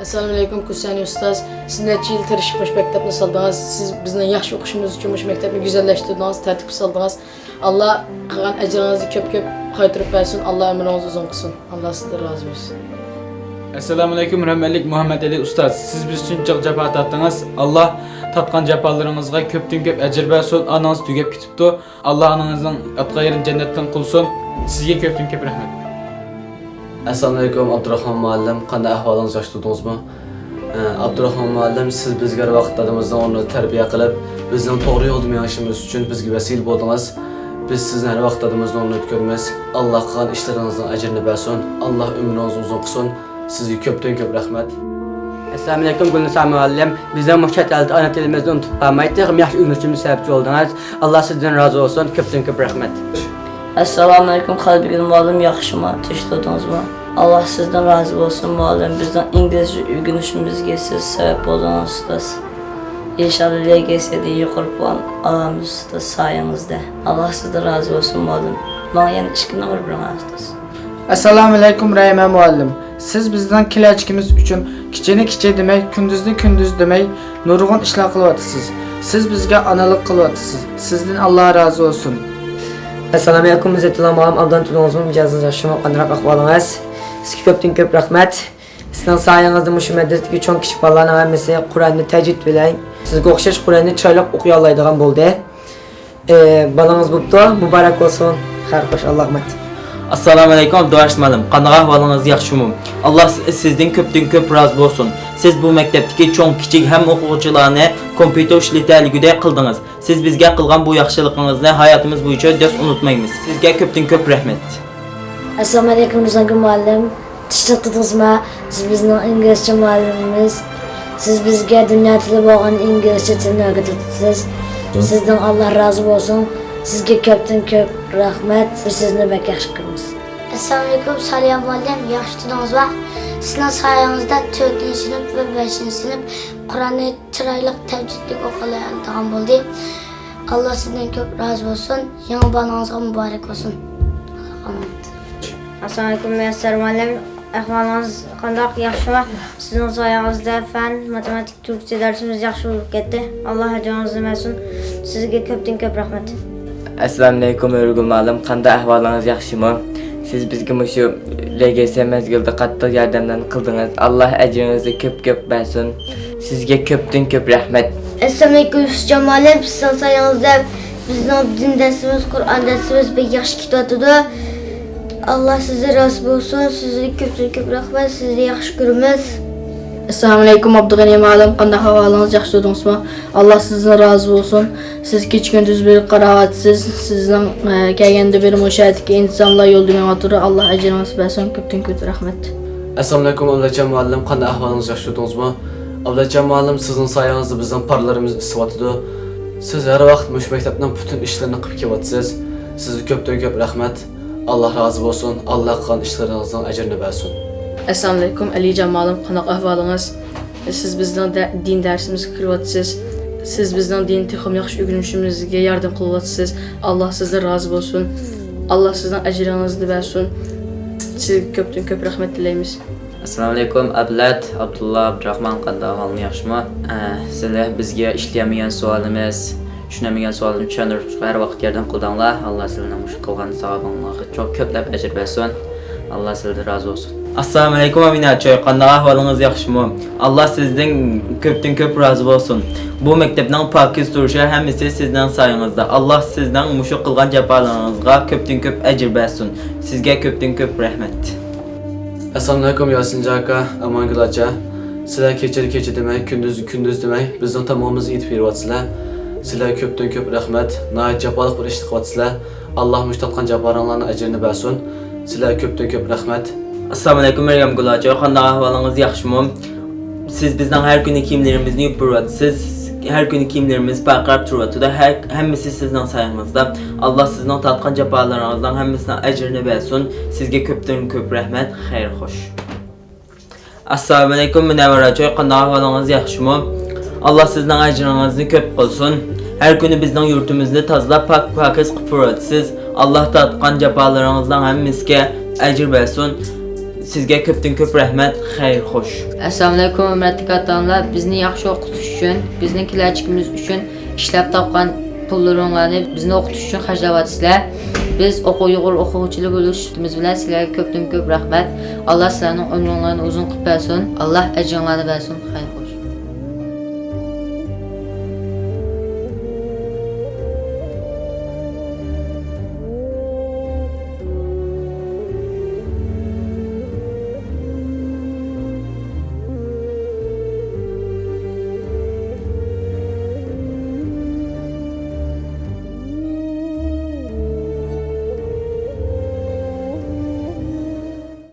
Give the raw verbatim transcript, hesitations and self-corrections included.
ئەسسالامۇئەلەيكۇم، كۇسەنى ئۇستاز. سىز نەچچە يىل تىرىشىپ مۇشۇ مەكتەپنى سالدىڭىز. سىز بىزنىڭ ياخشى ئوقۇشىمىز ئۈچۈن مۇشۇ مەكتەپنى گۈزەللەشتۈردىڭىز، تەرتىپكە سالدىڭىز. ئاللا قىلغان ئەجرىڭىزنى كۆپ-كۆپ قايتۇرۇپ بەرسۇن. ئاللا ئۆمرىڭىزنى ئۇزۇن قىلسۇن. ئاللا سىزدىن رازى بولسۇن. ئەسسالامۇئەلەيكۇم، رەھمەتلىك مۇھەممەد ئەلى ئۇستاز. سىز بىز ئۈچۈن جىق جاپا تارتتىڭىز. ئاللا تارتقان جاپالىرىڭىزغا كۆپتىن كۆپ ئەجىر بەرسۇن. ئانىڭىز تۈگەپ كېتىپتۇ. ئاللا ئانىڭىزنىڭ ئاتقان يېرىنى جەننەتتىن قىلسۇن. سىزگە كۆپتىن كۆپ رەھمەت. ئەسسالامۇئەلەيكۇم، ئابدۇراخمان مۇئەللىم، قانداق ئەھۋالىڭىز، ياخشى تۇردىڭىزمۇ؟ ئە، ئابدۇراخمان مۇئەللىم، سىز بىزگە ھەر ۋاقىت دادىمىزنىڭ ئورنىدا تەربىيە قىلىپ، بىزنىڭ توغرا يولدا مېڭىشىمىز ئۈچۈن بىزگە ۋەسىلە بولدىڭىز. بىز سىزنى ھەر ۋاقىت دادىمىزنىڭ ئورنىدا كۆرىمىز. ئاللا قىلغان ئىشلىرىڭىزنىڭ ئەجرىنى بەرسۇن. ئاللا ئۆمرىڭىزنى ئۇزۇن قىلسۇن. سىزگە كۆپتىن كۆپ رەھمەت. ئەسسالامۇئەلەيكۇم، گۈلنىسا مۇئەللىم. بىزنىڭ مۇشۇ چەت ئەلدە ئانا تىلىمىزنى ئۇنتۇپ قالماي، تېخىمۇ ياخشى ئۆگىنىشىمىزگە سەۋەبچى بولدىڭىز. ئاللا سىزدىن رازى بولسۇن. كۆپتىن كۆپ رەھمەت. ئەسسالامۇئەلەيكۇم، قەلبىگۈل مۇئەللىم، ياخشىمۇ؟ تىنچ تۇردىڭىزمۇ؟ ئاللا سىزدىن رازى بولسۇن، مۇئەللىم. بىزنىڭ ئىنگلىزچە ئۆگىنىشىمىزگە سىز سەۋەب بولدىڭىز، ئۇستاز. ئىنشاللا، لېگىسىيەدە يۇقىرى پۇل ئالىمىز، ئۇستاز، سايىڭىزدە. ئاللا سىزدىن رازى بولسۇن، مۇئەللىم. ماڭا يەنە ئىككى نومۇر بېرىڭ، ئۇستاز. ئەسسالامۇئەلەيكۇم، رەھىمە مۇئەللىم. سىز بىزنىڭ كېلەچىكىمىز ئۈچۈن كېچىنى كېچە دېمەي، كۈندۈزنى كۈندۈز دېمەي، نۇرغۇن ئىشلار قىلىۋاتىسىز. سىز بىزگە ئانىلىق قىلىۋاتىسىز. سىزدىن ئاللا رازى بولسۇن. ئەسسالامۇئەلەيكۇم، ئىززەتۇللا مۇئەللىم. ئابدان تۇردىڭىزمۇ؟ مىجەزىڭىز ياخشىمۇ؟ قانداق ئەھۋالىڭىز؟ سىزگە كۆپتىن كۆپ رەھمەت. سىزنىڭ سايىڭىزدە مۇشۇ مەدرىسىدىكى چوڭ كىچىك بالىلارنىڭ ھەممىسى قۇرئاننى تەجۋىد بىلەن سىزگە ئوخشاش قۇرئاننى چىرايلىق ئوقۇيالايدىغان بولدى. ئى، بالىڭىز بوپتۇ، مۇبارەك بولسۇن. خەير خوش، ئاللاغا ئامانەت. ئەسسالامۇئەلەيكۇم، ئابدۇرەھىم مۇئەللىم. قانداق ئەھۋالىڭىز، ياخشىمۇ؟ ئاللا سىز-، سىزدىن كۆپتىن كۆپ رازى بولسۇن. سىز بۇ مەكتەپتىكى چوڭ كىچىك ھەممە ئوقۇغۇچىلارنى كومپيۇتېر ئىشلىتەلىگۈدەك قىلدىڭىز. سىز بىزگە قىلغان بۇ ياخشىلىقىڭىزنى ھاياتىمىز بويىچە دەس ئۇنتۇمايمىز. سىزگە كۆپتىن كۆپ رەھمەت. ئەسسالامۇئەلەيكۇم، رىزۋانگۈل مۇئەللىم. تىنچلىق تۇتۇڭىزما؟ سىز بىزنىڭ ئىنگلىزچە مۇئەللىمىمىز. سىز بىزگە دۇنيا تىلى بولغان ئىنگلىزچە تىلنى ئۆگىتىۋاتىسىز. سىزدىن ئاللا رازى بولسۇن. سىزگە كۆپتىن كۆپ رەھمەت. بىز سىزنى بەك ياخشى كۆرىمىز. ئەسسالامۇئەلەيكۇم، سالىيە مۇئەللىم، ياخشى تۇردىڭىزما؟ سىزنىڭ سايىڭىزدە تۆتىنچى سىنىپ ۋە بەشىنچى سىنىپ قۇرئاننى چىرايلىق تەجۋىدلىك ئوقۇيالىدىغان بولدى. ئاللا سىزدىن كۆپ رازى بولسۇن. يېڭى بالىڭىزغا مۇبارەك بولسۇن. ئاللاغا ئامانەت. ئەسسالامۇئەلەيكۇم، مۇيەسسەر مۇئەللىم. ئەھۋالىڭىز قانداق؟ ياخشىمۇ؟ سىزنىڭ سايىڭىزدە پەن، ماتېماتىكا، تۈركچە دەرسىمىز ياخشى بولۇپ كەتتى. ئاللا ئەجرىڭىزنى بەرسۇن. سىزگە كۆپتىن كۆپ رەھمەت. ئەسسالامۇئەلەيكۇم، ھۆرگۈل مۇئەللىم. قانداق ئەھۋالىڭىز؟ ياخشىمۇ؟ سىز بىزگە مۇشۇ لېگىسىيە مەزگىلىدە قاتتىق ياردەملەرنى قىلدىڭىز. ئاللا ئەجرىڭىزنى كۆپ-كۆپ بەرسۇن. سىزگە كۆپتىن كۆپ رەھمەت. ئەسسالامۇئەلەيكۇم، يۈسۈپجان مۇئەللىم. سىزنىڭ سايىڭىزدە بىزنىڭ دىن دەرسىمىز، قۇرئان دەرسىمىز بەك ياخشى كېتىۋاتىدۇ. ئاللا سىزدىن رازى بولسۇن. سىزگە كۆپتىن كۆپ رەھمەت. سىزنى ياخشى كۆرىمىز. ئەسسالامۇئەلەيكۇم، ئابدۇغېنى مۇئەللىم. قانداق ئەھۋالىڭىز؟ ياخشى تۇردىڭىزمۇ؟ ئاللا سىزدىن رازى بولسۇن. سىز كېچە-كۈندۈز بىر قاراۋاتىسىز. سىزنىڭ، ئە، كەلگەندىن بېرى مۇشۇ يەردىكى ئىنتىزاملار يولدا مېڭىۋاتىدۇ. ئاللا ئەجرىڭىزنى بەرسۇن. كۆپتىن كۆپ رەھمەت. ئەسسالامۇئەلەيكۇم، ئابلەتجان مۇئەللىم. قانداق ئەھۋالىڭىز؟ ياخشى تۇردىڭىزمۇ؟ ئابلەتجان مۇئەللىم، سىزنىڭ سايىڭىزدا بىزنىڭ پارلىرىمىز ئىسسىۋاتىدۇ. سىز ھەر ۋاقىت مۇشۇ مەكتەپنىڭ پۈتۈن ئىشلىرىنى قىلىپ كېلىۋاتىسىز. سىزگە كۆپتىن كۆپ رەھمەت. ئاللا رازى بولسۇن. ئاللا قىلغان ئىشلىرىڭىزنىڭ ئەجرىنى بەرسۇن. ئەسسالامۇئەلەيكۇم، ئەلىجان مۇئەللىم، قانداق ئەھۋالىڭىز؟ سىز بىزنىڭ دە-، دىن دەرسىمىزگە كىرىۋاتىسىز. سىز بىزنىڭ دىننى تېخىمۇ ياخشى ئۆگىنىشىمىزگە ياردەم قىلىۋاتىسىز. ئاللا سىزدىن رازى بولسۇن. ئاللا سىزنىڭ ئەجرىڭىزنى بەرسۇن. سىزگە كۆپتىن كۆپ رەھمەت تىلەيمىز. ئەسسالامۇئەلەيكۇم، ئەبلەت، ئابدۇللا، ئابدۇراخمان، قانداق ئەھۋالىڭ، ياخشىمۇ؟ ئە، سىلەر بىزگە ئىشلىيەلمىگەن سوئالىمىز، چۈشىنەلمىگەن سوئالىمىزنى چۈشەندۈرۈشكە ھەر ۋاقىت ياردەم قىلدىڭلار. ئاللا سىلەرنىڭ مۇشۇ قىلغان ساۋابىڭلارغا چوڭ كۆپلەپ ئەجىر بەرسۇن. ئاللا سىلەردىن رازى بولسۇن. ئەسسالامۇئەلەيكۇم، ئامىنە چوي، قانداق ئەھۋالىڭىز، ياخشىمۇ؟ ئاللا سىزدىن كۆپتىن كۆپ رازى بولسۇن. بۇ مەكتەپنىڭ پاكىز تۇرۇشى ھەممىسى سىزنىڭ سايىڭىزدا. ئاللا سىزنىڭ مۇشۇ قىلغان جاپالىرىڭىزغا كۆپتىن كۆپ ئەجىر بەرسۇن. سىزگە كۆپتىن كۆپ رەھمەت. ئەسسالامۇئەلەيكۇم ياسىنجان ئاكا، ئامانگۈل ئاچا. سىلەر كېچىدە كېچە دېمەي، كۈندۈزدە كۈندۈز دېمەي، بىزنىڭ تامىقىمىزنى ئېتىپ بېرىۋاتىسىلەر. سىلەرگە كۆپتىن كۆپ رەھمەت. ناھايىتى جاپالىق بىر ئىشنى قىلىۋاتىسىلەر. ئاللا مۇشۇ تارتقان جاپالىرىڭلارنىڭ ئەجرىنى بەرسۇن. سىلەرگە كۆپتىن كۆپ رەھمەت. ئەسسالامۇئەلەيكۇم، مەريەمگۈل ئاچا، قانداق ئەھۋالىڭىز، ياخشىمۇ؟ سىز بىزنىڭ ھەر كۈنى كىيىملىرىمىزنى يۇيۇپ بېرىۋاتىسىز. ھەر كۈنى كىيىملىرىمىز پارقىراپ تۇرۇۋاتىدۇ. ھەر، ھەممىسى سىزنىڭ سايىڭىزدا. ئاللا سىزنىڭ تارتقان جاپالىرىڭىزنىڭ ھەممىسىنىڭ ئەجرىنى بەرسۇن. سىزگە كۆپتىن كۆپ رەھمەت. خەير خوش. ئەسسالامۇئەلەيكۇم، مۇنەۋۋەر ئاچا، قانداق ئەھۋالىڭىز، ياخشىمۇ؟ ئاللا سىزنىڭ ئەجرىڭىزنى كۆپ قىلسۇن. ھەر كۈنى بىزنىڭ يۇرتىمىزنى تازىلاپ، پاك-پاكىز قىلىپ تۇرۇۋاتىسىز. ئاللا تارتقان جاپالىرىڭىزنىڭ ھەممىسىگە ئەجىر بەرسۇن. سىزگە كۆپتىن كۆپ رەھمەت، خەير خوش. ئەسسالامۇئەلەيكۇم ھۆرمەتلىك ئاتا-ئانىلار، بىزنى ياخشى ئوقۇتۇش ئۈچۈن، بىزنىڭ كېلەچىكىمىز ئۈچۈن ئىشلەپ تاپقان پۇللىرىڭلارنى بىزنى ئوقۇتۇش ئۈچۈن خەجلەۋاتىسىلەر. بىز ئوقۇ-، ئۇيغۇر ئوقۇغۇچىلىرى بولۇش سۈپىتىمىز بىلەن سىلەرگە كۆپتىن كۆپ رەھمەت. ئاللا سىلەرنىڭ ئۆمرۈڭلارنى ئۇزۇن قىلىپ بەرسۇن. ئاللا ئەجرىڭلارنى بەرسۇن. خەير.